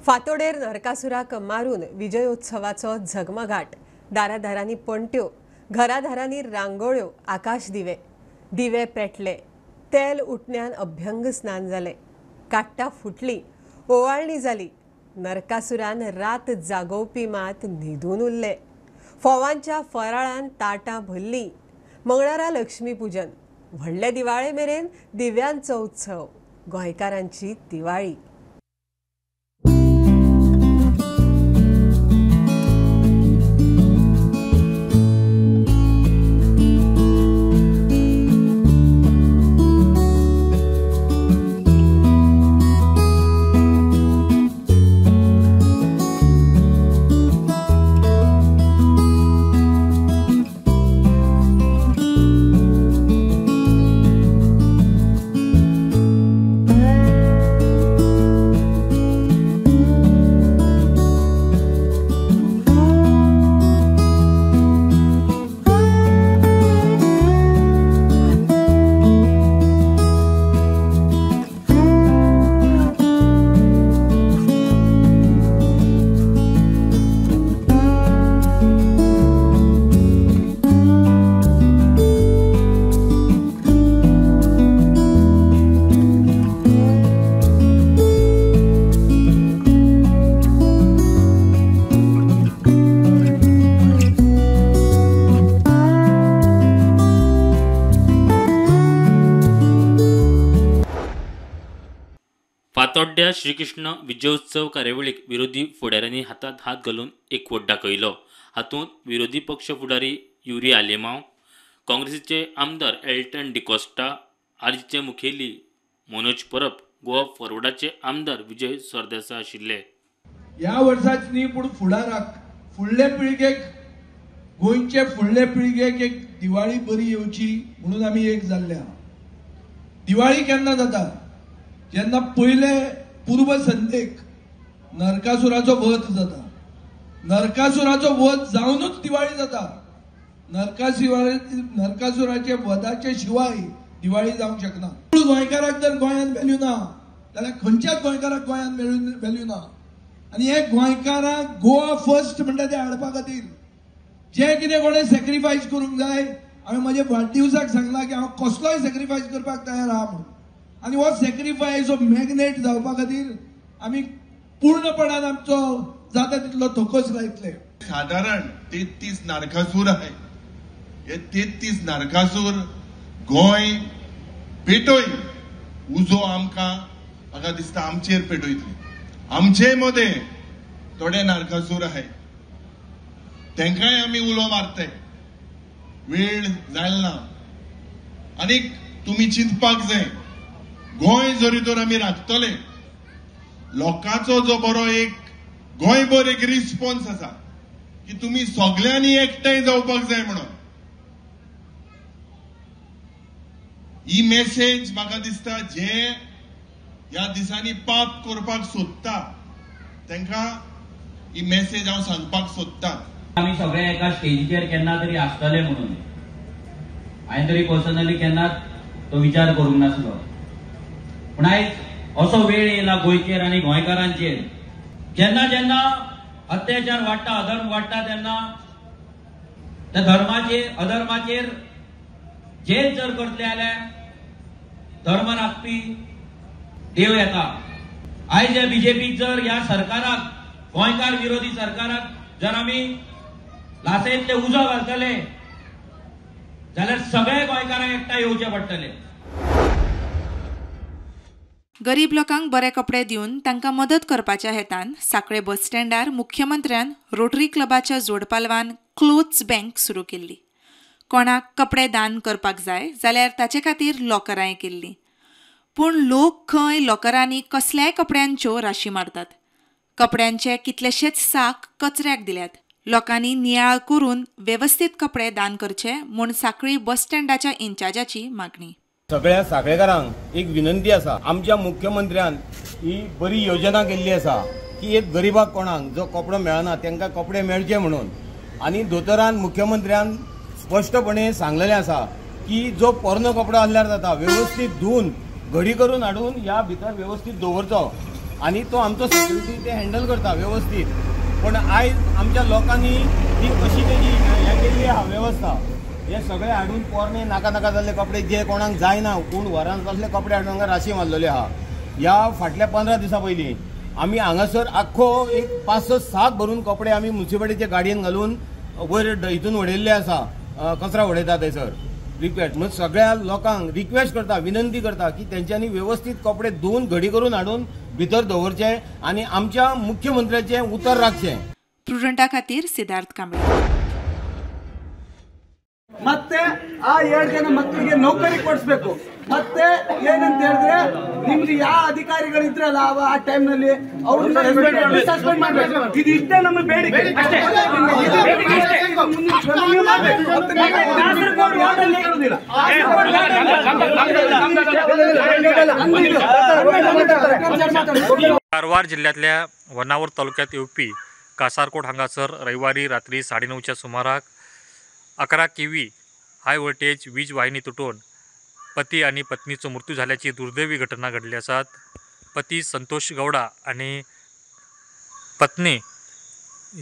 फातोडेर नरकासुराक मारून विजयोत्सवाचो झगमगाट, दारादारांनी पणट्यो, घराघरांनी रांगोळ्यो, आकाश दिवे, दिवे पेटले, तेल उठण्यान अभ्यंग स्नान जालें, काट्टां फुटली, ओवाळणी जाली. नरकासुरान रात जागोवपी मात न्हिदून उरले. फोवांच्या फराळान ताटां भरलीं. मंगळारा लक्ष्मी पूजन, व्हडले दिवाळे मेरेन दिव्यांचो उत्सव, गोंयकारांची दिवाळी. फातोड्ड्या श्रीकृष्ण विजयोत्सव कार्यावळीक विरोधी फुडाऱ्यांनी हातांत हात घालून एकवट दाखयलो. हातूंत विरोधी पक्ष फुडारी युरी आलेमांव, काँग्रेसीचे आमदार एल्टन डिकोस्टा, आरजीचे मुखेली मनोज परब, गोवा फॉरवर्डाचे आमदार विजय सरदेसाय आशिल्ले. ह्या वर्साच न्ही पूण फुडाराक फुडले पिळगेक, गोंयचे फुडले पिळगेक एक दिवाळी बरी येवची म्हणून आमी एक जाल्ले. दिवाळी केन्ना जाता? जेन्ना पयले पूर्व संध्येक नरकासुराचो वध जाता. नरकासुराचो वध जावनूच दिवाळी जाता. नरकासुराचे वधाचे शिवाय दिवाळी जावंक शकना. गोंयकाराक जर गोंयांत व्हॅल्यू ना जाल्यार खंयच्याच गोंयकाराक गोंयांत व्हॅल्यू ना. आनी हे गोंयकाराक गोवा फर्स्ट म्हणटा ते हाडपा खातीर जे कितें कोणें सॅक्रिफायस करूंक जाय, हांवें म्हज्या वाडदिवसाक सांगलां की हांव कसलोय सॅक्रिफायस करपाक तयार आहा म्हणून. आनी हो सॅक्रिफायस हो मॅग्नेट जावपा खातीर आमी पूर्णपणान आमचो जाता तितलो थोकोस लायतले. सादारण 33 नरकासूर आहे. हे 33 नरकासूर गोंय पेटोय उजो आमकां म्हाका दिसता आमचेर पेटयतली. आमचे मदें थोडे नरकासूर आहे, तेंकांय आमी उलो मारताय. वेळ जायल ना आनीक तुमी चिंतपाक जाय. गोंय जरी तर आमी राखतले, लोकांचो जो बरो एक गोंयभर एक रिस्पॉन्स आसा की तुमी सगल्यांनी एकठांय जावपाक जाय म्हणून. ही मेसेज म्हाका दिसता जे ह्या दिसांनी पाप करपाक सोदता तांकां ही मेसेज हांव सांगपाक सोदता. आमी सगळे एका स्टेजीचेर केन्ना तरी आसतले म्हणून हांवें तरी पर्सनली केन्नाच तो विचार करूंक नासलो. पूण आयज असो वेळ येयला गोंयचेर आनी गोंयकारांचेर, जेन्ना जेन्ना अत्याचार वाडटा, अधर्म वाडटा, तेन्ना त्या धर्माचेर अधर्माचेर जेच जर करतले जाल्यार धर्म राखपी देव येता. आयज ह्या बीजेपीक जर ह्या सरकाराक, गोंयकार विरोधी सरकाराक जर आमी लासेंतले उजो घालतले जाल्यार सगळे गोंयकारांक एकठांय येवचे पडटले. गरीब लोकांक बरे कपडे दिवन तांकां मदत करपाच्या हेतान सांखळे बस स्टँडार मुख्यमंत्र्यान रोटरी क्लबाच्या जोडपालवान क्लोथ्स बँक सुरू केल्ली. कोणाक कपडे दान करपाक जाय जाल्यार ताचे खातीर लॉकरांय केल्लीं. पूण लोक खंय लॉकरांनी कसल्याय कपड्यांच्यो राशी मारतात. कपड्यांचे कितलेशेच साक कचऱ्याक दिल्यात. लोकांनी नियाळ करून वेवस्थीत कपडे दान करचे म्हूण सांखळी बस स्टँडाच्या इन्चार्जाची मागणी. सगळ्या सांखळेकारांक एक विनंती आसा, आमच्या मुख्यमंत्र्यान ही बरी योजना केल्ली आसा की एक गरिबाक कोणाक जो कपडो मेळना तांकां कपडे मेळचे म्हणून. आनी दोतोरान मुख्यमंत्र्यान स्पश्टपणे सांगलेलें आसा की जो पोरणो कपडो आसल्यार जाता, वेवस्थीत धुवन घडी करून हाडून ह्या भितर वेवस्थीत दवरचो. आनी तो आमचो सेक्युरिटी ते हँडल करता व्यवस्थीत. पण आयज आमच्या लोकांनी ती अशी तेजी हें केल्ली आहा वेवस्था. हे सगळे हाडून पोरणे नाका नाका जाल्ले कपडे जे कोणाक जायना कोण व्हरान तसले कपडे हाडून हांगा राशी मारलेले आहा. ह्या फाटल्या 15 दिसां पयलीं आमी हांगासर आख्खो एक 5-6 साक भरून कपडे आमी मुन्सिपालिटीच्या गाडयेन घालून वयर हितून उडयल्ले आसा, कचरा उडयता थंयसर. रिक्वेस्ट म्हणून सगळ्या लोकांक रिक्वेस्ट करता, विनंती करता की तेंच्यांनी वेवस्थीत कपडे धुवन घडी करून हाडून भितर दवरचे आनी आमच्या मुख्यमंत्र्याचें उतर राखचें. प्रुडंटा खातीर सिद्धार्थ कांबळे. ಮತ್ತೆ ಆ 7 ಜನ ಮಕ್ಕಳಿಗೆ ನೌಕರಿ ಕೊಡಿಸ್ಬೇಕು. ಮತ್ತೆ ಏನಂತ ಹೇಳಿದ್ರೆ ನಿಮ್ದು ಯಾವ ಅಧಿಕಾರಿಗಳಿದ್ರಲ್ಲ ಆ ಟೈಮ್ನಲ್ಲಿ ಅವ್ರನ್ನ ಸಸ್ಪೆಂಡ್ ಮಾಡಬೇಕು. ಇದು ಇಷ್ಟೇ ನಮ್ಮ ಬೇಡಿಕೆ. कारवार जिल्ह्यांतल्या वनावर तालुक्यात येवपी कासारकोट हांगासर रविवारी रात्री 9:30च्या सुमाराक 11 kV हाय व्होल्टेज वीज वाहिनी तुटून पती आणि पत्नीचो मृत्यू झाल्याची दुर्दैवी घटना घडली आसात. पती संतोष गौडा आणि पत्नी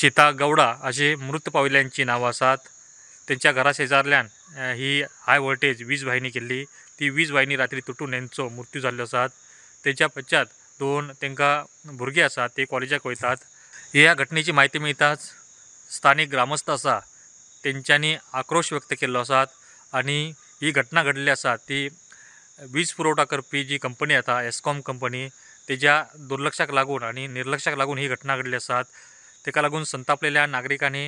सीता गौडा असे मृत पाविल्ल्यांची नावं आसात. त्यांच्या घरा शेजारल्यान ही हाय व्होल्टेज वीज वाहिनी केल्ली, ती वीज वाहिनी रात्री तुटून यांचो मृत्यू जाल्लो आसात. तेच्या पश्चात 2 तांकां भुरगीं आसात, ते कॉलेजाक वयतात. ह्या घटनेची म्हायती मेळटाच स्थानीक ग्रामस्थ आसा तेंच्यांनी आक्रोश व्यक्त केल्लो आसात आनी ही घटना घडलेली आसा ती वीज पुरवठा करपी जी कंपनी आता एस्कॉम कंपनी तेज्या दुर्लक्षाक लागून आनी निर्लक्षाक लागून ही घटना घडली आसात. तेका लागून संतापलेल्या नागरिकांनी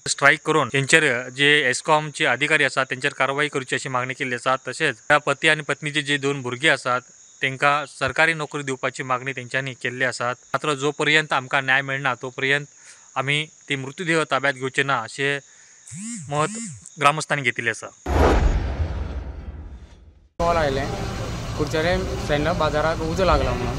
स्ट्रायक करून तेंचेर जे एस्कॉमचे अधिकारी आसात तेंचेर कारवाई करची अशी मागणी केल्ली आसा. तशेंच त्या पती आनी पत्नीचे जे 2 भुरगीं आसात तेंकां सरकारी नोकरी दिवपाची मागणी तेंच्यांनी केल्ली आसात. मात्र जो पर्यंत आमकां न्याय मेळना तो पर्यंत आमी ती मृत्युदेह ताब्यात घेवचे ना अशें मत ग्रामस्थांनी घेतिल्लें आसा. कॉल आयलें कुडचडे स्टँड बाजाराक उजो लागला म्हणून.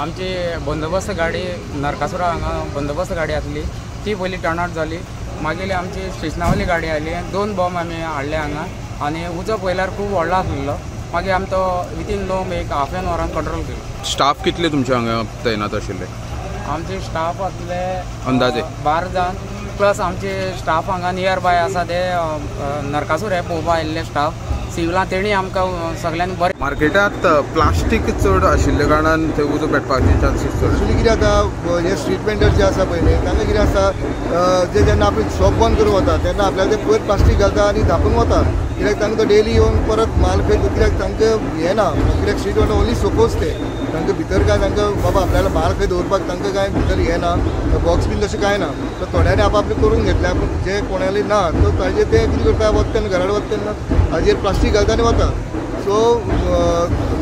आमची बंदोबस्त गाडी नरकासुरा हांगा बंदोबस्त गाडी आसली ती पयली टर्न आउट जाली. मागीर आमची स्टेशनावली गाडी आयली, 2 बॉम्ब आमी हाडले हांगा आनी उजो पळयल्यार खूब व्हडलो आसलेलो. मागीर आमी तो विथीन नो एक हाफ एन वरान कंट्रोल केलो. स्टाफ कितले तुमचे हांगा तैनात आशिल्ले? आमचे स्टाफ आसले अंदाजे 12 जाण प्लस आमचे स्टाफ हांगा नियर बाय आसा ते नरकासूर हे पळोवपा आयिल्ले स्टाफ सिविलां तेणी आमकां सगळ्यांनी बरें. मार्केटांत प्लास्टीक चड आशिल्ल्या कारणान थंय उजो पेटपाचे चान्सीस चड. एक्चुअली कितें जाता, हे स्ट्रीट वेंडर जे आसा पळय तांकां कितें आसता, जे जेन्ना आपली शॉप बंद करून वता तेन्ना आपल्याक ते पयर प्लास्टीक घालता आनी धांपून वता. कित्याक तांकां तो डेली येवन परत माल खंय, कित्याक तांकां हें ना, कित्याक स्ट्रीट वेंडर ओनली सोपोज ते तांकां भितर काय तांकां बाबा आपल्याला माल खंय दवरपाक तांकां कांय भितर हें ना, बॉक्स बीन तशें कांय ना. तर थोड्यांनी आपआपलें करून घेतलें, पूण जे कोणाले ना तो ताजेर ते कितें करता, वता तेन्ना घरा वता तेन्ना हाजेर प्लास्टीक घालता आनी वता. सो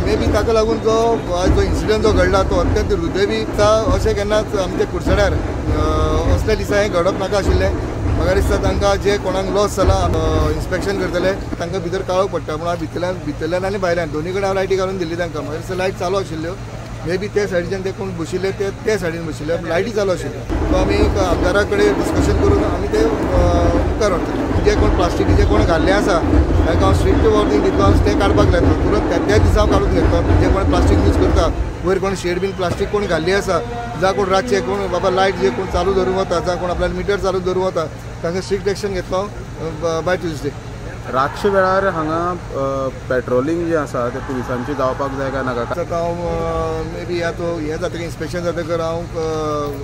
मे बी ताका लागून जो आज जो इन्सिडंट जो घडला तो अत्यंत दुर्दैवी. अशें केन्नाच आमच्या कुडचड्यार असल्या दिसा हें घडप नाका आशिल्लें. म्हाका दिसता तांकां जे कोणाक लॉस जाला इन्स्पेक्शन करतले तांकां भितर काळोख पडटा म्हणून हांव भितरल्यान आनी भायल्यान दोनी कडेन हांव लायटी घालून दिल्ली तांकां. म्हाका दिसता लायट चालू आशिल्ल्यो, मे बी ते सायडीच्यान ते कोण बशिल्ले ते सायडीन बशिल्ले, लायटी चालू आशिल्ल्यो. सो आमी आमदारा कडेन डिस्कशन करून आमी ते मुखार व्हरतले. जे कोण प्लास्टिकीचे कोण घाल्ले आसा तांकां हांव स्ट्रिक्ट वॉर्निंग दितलो, हांव ते काडपाक लायतलो तुरंत त्या दिसा हांव काडून घेतलो. जे कोण प्लास्टीक यूज करता, वयर कोण शेड बीन प्लास्टीक कोण घाल्ली आसा, जावं कोण रातचे कोण बाबा लायट जे कोण चालू धरून वता, जावं कोण आपल्याला मिटर चालू धरून वता, तांकां स्ट्रिक्ट एक्शन घेतलो बाय ट्युजडे. रातच्या वेळार हांगा पेट्रोलिंग जें आसा तें पुलिसांचें जावपाक जाय काय नाका? आतां हांव मे बी आतां हें जातकीर इन्स्पेक्शन जातकर हांव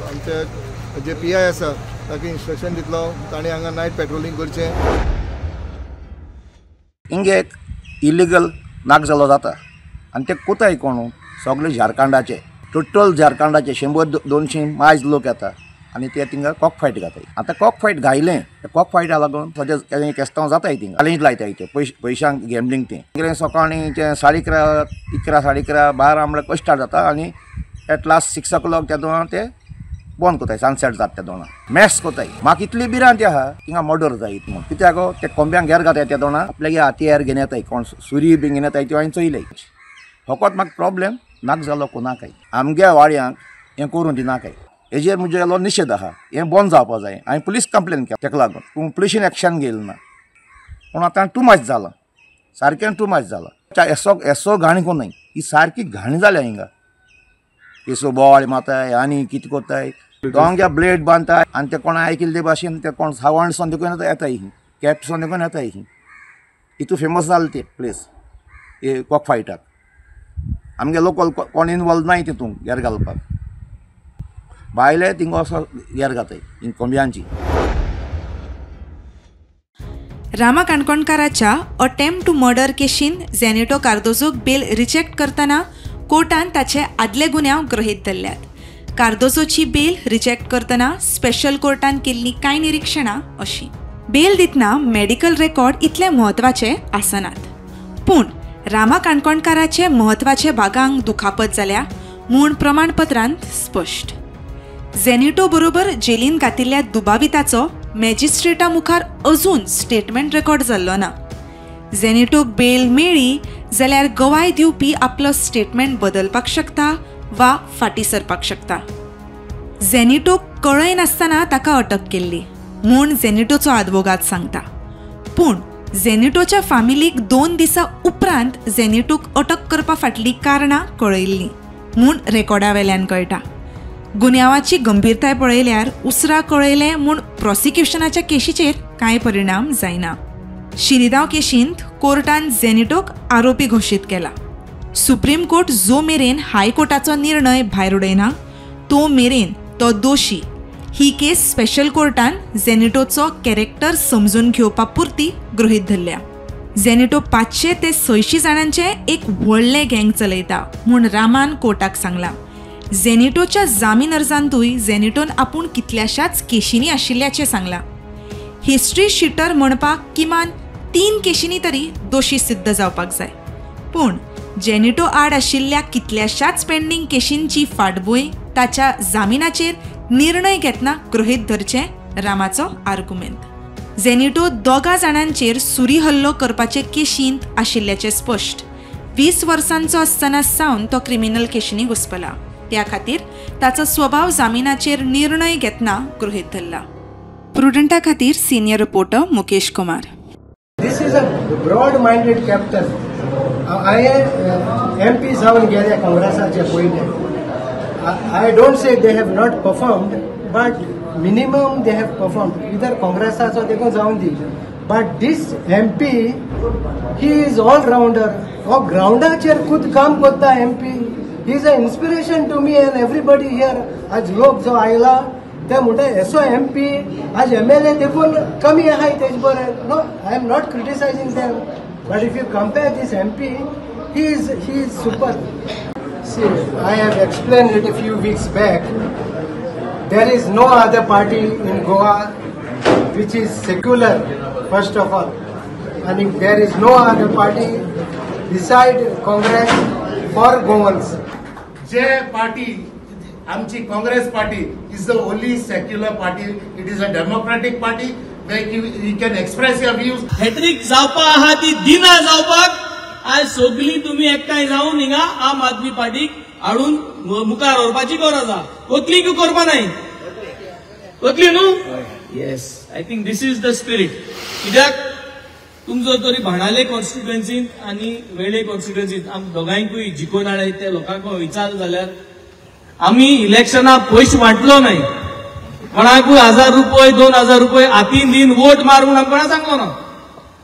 आमचे जे पी I आसा ताका इन्स्ट्रक्शन दितलो, ताणें हांगा नायट पेट्रोलिंग करचें. हिंगे एक इलिगल नाक जालो जाता आनी ते कोताय कोण सगळे झारखंडाचे, टोटल झारखंडाचे 100-200 मायज लोक येता आनी ते थिंगा कॉक फायट घाताय. आतां कॉक फायट घायलें, कॉक फायटा लागून सद्या केस्तांव जाताय थिंगा, चॅलेंज लायताय ते पयशांक गॅमलींग. तें कितें सकाळीं तें 11:30 11:30 12 म्हळ्यार स्टार्ट जाता आनी एट लास्ट 6 o'clock त्या दोना ते बंद कोताय, सनसेट जाता त्या दोना मॅस कोताय. म्हाका इतली भिरांत आहा थिंगा मर्डर जायत म्हूण, कित्याक ते कोंब्यांक घेर घाताय त्या दोना आपल्यागे हातयार घेवन येताय, कोण सुरी बी घेवन येताय त्यो हांवें चोयले. फकत म्हाका प्रॉब्लेम नाक जालो कोणाकय आमगे वाड्यांक हें करूं दिनाकाय, हेजेर म्हजो निशेध आहा, हें बंद जावपा जाय. हांवें पुलीस कंप्लेन केला तेका लागून, पूण पुलिशीन एक्शन घेयलें ना. पूण आतां टू मच जालां, सारकें टू मच जालां. एसो एसो घाण कोन्नाय, ही सारकी घाण जाल्या हिंगा. केसो बोवाळ मारताय आनी कितें करताय, दोंग्या ब्लेड बांदताय आनी ते कोणा आयकिल्ले भाशेन ते कोण सावंड देखून येताय, ही कॅप्सन देखून येताय. ही इतू फेमस जालें ते प्लेस हे कॉक फायटाक. आमगे लोकल कोण इनवॉल्व नाय तितून गेर घालपाक, भायले थिंगा वचोन गेर घाताय कोंब्यांची. रामा काणकोणकाराच्या अटेम्प्ट टू मर्डर केशीन झेनिटो कार्दोजोक बेल रिजेक्ट करतना कोर्टान ताचे आदले गुन्यांव गृहीत धरल्यात. कार्दोजोची बेल रिजेक्ट करतना स्पेशल कोर्टान केल्लीं कांय निरिक्षणां अशीं: बेल दितना मेडिकल रेकॉर्ड इतले म्हत्वाचे आसनात, पूण रामा काणकोणकाराचे म्हत्वाचे भागांक दुखापत जाल्या म्हूण प्रमाणपत्रांत स्पश्ट. झेनिटो बरोबर जेलीन घातिल्ल्या दुबाविताचो मॅजिस्ट्रेटा मुखार अजून स्टेटमेंट रेकॉर्ड जाल्लो ना. झेनिटोक बेल मेळ्ळी जाल्यार गवाय दिवपी आपलो स्टेटमेंट बदलपाक शकता वा फाटीं सरपाक शकता. झेनिटोक कळयनासतना ताका अटक केल्ली म्हूण झेनिटोचो आदवोगाद सांगता, पूण झेनिटोच्या फामिलीक 2 दिसां उपरांत झेनिटोक अटक करपा फाटलीं कारणां कळयल्लीं म्हूण रेकॉर्डा वेल्यान कळटा. गुन्यांवाची गंभीरताय पळयल्यार उसरां कळयलें म्हूण प्रॉसिक्युशनाच्या केशीचेर कांय परिणाम जायना. शिरिदांव केशींत कोर्टान झेनिटोक आरोपी घोशीत केला. सुप्रीम कोर्ट जो मेरेन हायकोर्टाचो निर्णय भायर उडयना तो मेरेन तो दोशी ही केस स्पेशल कोर्टान झेनिटोचो कॅरेक्टर समजून घेवपा पुरती गृहीत धरल्या. झेनिटो 500 ते 600 जाणांचें एक व्हडलें गँग चलयता म्हूण रामान कोर्टाक सांगलां. झेनिटोच्या जामीन अर्जांतूय झेनिटोन आपूण कितल्याशाच केशींनी आशिल्ल्याचें सांगलां. हिस्ट्री शिटर म्हणपाक किमान 3 केशींनी तरी दोशी सिद्ध जावपाक जाय, पूण झेनिटो आड आशिल्ल्या कितल्याशाच पेंडींग केशींची फाटभूंय ताच्या जामिनाचेर निर्णय घेतना गृहीत धरचें रामाचो आर्गुमेंत. झेनिटो 2 जाणांचेर सुरी हल्लो करपाचे केशींत आशिल्ल्याचें स्पश्ट. 20 वर्सांचो आसतना सावन तो क्रिमिनल केशींनी घुस्पला, त्या खातीर ताचो स्वभाव जामिनाचेर निर्णय घेतना गृहीत धरला. प्रुडंटा खातीर senior reporter Mukesh Kumar. This is a broad minded captain. हांवें एम पी जावन गेले काँग्रेसाचे पयले. I don't say they have not performed, but minimum they have performed. Either काँग्रेसाचो देखून जावन दी, but this M P he is all rounder. हो ग्रावंडाचेर खूद काम करता M P. He is an inspiration to me and everybody here. आज लोक जो आयला ते म्हणटा एसो एम पी आज एम एल ए देखून कमी आहाय तेज बरें. No, I am not criticising them, but if you compare this M P, he is super. See, I have explained it a few weeks back. There is no other party in Goa which is secular, first of all. And there is no other party beside Congress for Goans. J party, आमची Congress party is the only secular party. It is a democratic party where you can express your views. Hat-trick जावपा आहा ती दिना जावपाक आज सगळीं तुमी एकठांय जावन हिंगा आम आदमी पार्टीक हाडून मुखार व्हरपाची गरज आहा. वतली की करपा नाय वतली न्हू? Yes, I think this is the spirit. कित्याक तुमचो तरी भाणाले कॉन्स्टिट्युएन्सींत आनी वेळे कॉन्स्टिट्युएन्सींत आम दोगांयकूय जिखोवन हाडले ते लोकांक विचारलें जाल्यार आमी इलेक्शनाक पयशे वांटलो नाय, कोणाकूय 1000 रुपये 2000 रुपये हातीन दीन वोट मार म्हूण आमी कोणाक सांगलो ना.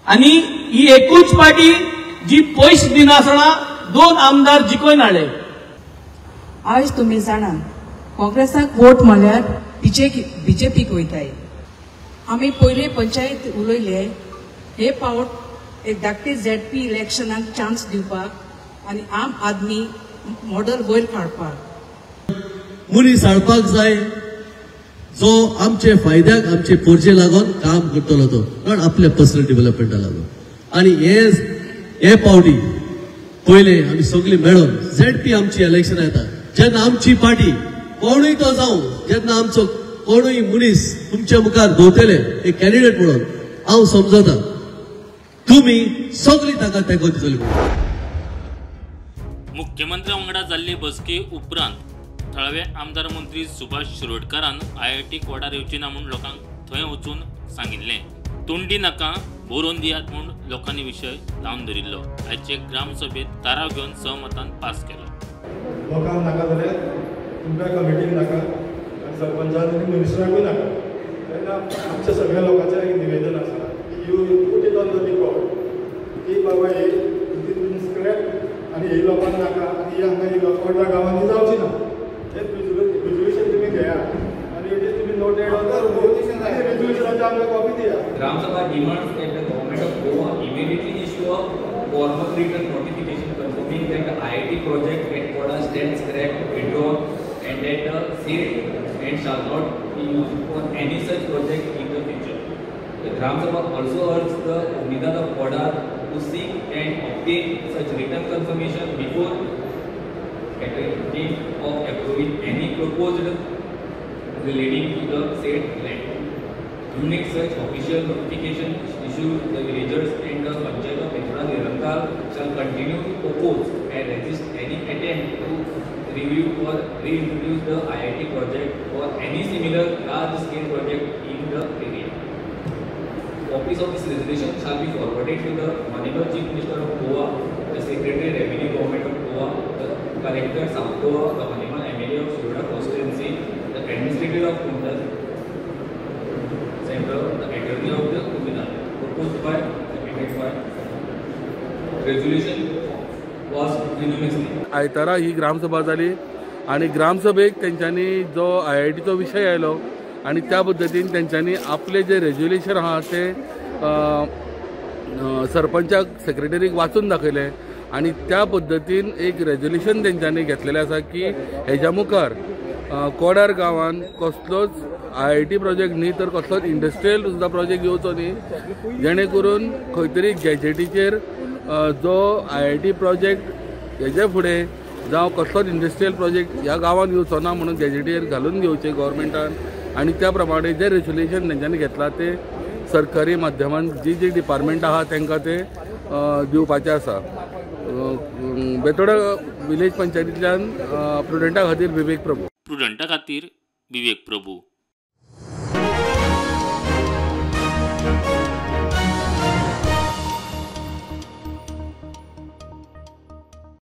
आनी ही एकूच पार्टी जी पयशे दिनासतना 2 आमदार जिखोवन हाडले. आयज तुमी जाणा काँग्रेसाक वोट म्हळ्यार बीजेपीक वयताय. आमी पयले पंचायत उलयले हे पावट एक धाकटी झेडपी इलेक्शनाक चान्स दिवपाक आनी आम आदमी मॉडल वयर काडपाक. मनीस हाडपाक जाय जो आमचे फायद्याक आमचे पोरजे लागून काम करतलो तो, not आपल्या पर्सनल डेव्हलपमेंटा लागून. आनी हे पावटी पयले आमी सगळी मेळून झेडपी आमची इलेक्शन येता जेन्ना आमची पार्टी कोणूय तो जावं, जेन्ना आमचो कोणूय मनीस तुमच्या मुखार दवरतले एक कॅन्डिडेट म्हणून, हांव समजता तुमी सगळी ताका तेंको दितली. मुख्यमंत्र्या वांगडा जाल्ले बसके उपरांत थळावे आमदार मंत्री सुभाष शिरोडकारान आयआयटी वडार येवची ना म्हूण लोकांक थंय वचून सांगिल्लें. तोंडी नाका बरोवन दियात म्हूण लोकांनी विशय लावन धरिल्लो. आयचे ग्रामसभेत थाराव घेवन सहमतान पास केलो. लोकांक नाका जाल्यार तुमकां कमिटीक नाका आनी सरपंचान आनी मिनिस्टराकूय नाका. तेन्ना आमच्या सगळ्या लोकांचें एक निवेदन आसा की you put it on the record की बाबा ही स्क्रॅप आनी ही लोकांक नाका आनी ही हांगा ही कोडरा गांवांनी जावची ना. हें रिजोल्युशन तुमी घेया आनी it is तुमी नोटेड ऑन the रिजोल्युशनाची आमकां कॉपी दिया. Gram Sabha demands that the government of Goa immediately issue a formal written notification confirming that the IIT project at Kodar stands scrapped, withdrawn, and that the said land shall not be used for any such project in the future. The Gram Sabha also urges the Comunidade of Kodar to seek and obtain such written confirmation before attempting of approving any proposed relating to the said land. Unique such official notification issued, the villagers and the Panchayat of Betoda Nirankal shall continue to oppose and resist any attempt to review or reintroduce the IIT project or any similar large-scale project in the area. Copies of this resolution shall be forwarded to the Honorable Chief Minister of Goa, the Secretary Revenue Government of Goa, the Collector South Goa, the Honorable MLA of Shiroda Constituency, the Administrator of Kundal Central, the Attorney of the Comunidade. Proposed by, seconded by. Resolution was unanimously. आयतारा ही ग्रामसभा जाली आनी ग्रामसभेक तेंच्यांनी जो आय.आय.टीचो विशय आयलो आनी त्या पद्दतीन तेंच्यांनी आपले जे रेज्युलेशन आहा ते सरपंचाक सेक्रेटरीक वाचून दाखयलें आनी त्या पद्दतीन एक रेज्युलेशन तेंच्यांनी घेतलेलें आसा की हेज्या मुखार कोडार गांवान कसलोच आय.आय.टी प्रोजेक्ट न्ही तर कसलोच इंडस्ट्रियल सुद्दां प्रोजेक्ट येवचो न्ही, जेणे करून खंय तरी गॅजेटीचेर जो आय.आय.टी प्रोजेक्ट हेजे फुडें जावं कसलोच इंडस्ट्रियल प्रोजेक्ट ह्या गांवान येवचो ना म्हणून गॅजेटीचेर घालून घेवचें गव्हर्मेंटान आनी त्या प्रमाणे जे रेज्युलेशन तेंच्यांनी घेतलां ते सरकारी माध्यमान जी जी डिपार्टमेंट आहा तांकां ते दिवपाचें आसा. बेतोडा विलेज पंचायतींतल्यान प्रुडंटा खातीर विवेक प्रभू. प्रुडंटा खातीर विवेक प्रभू.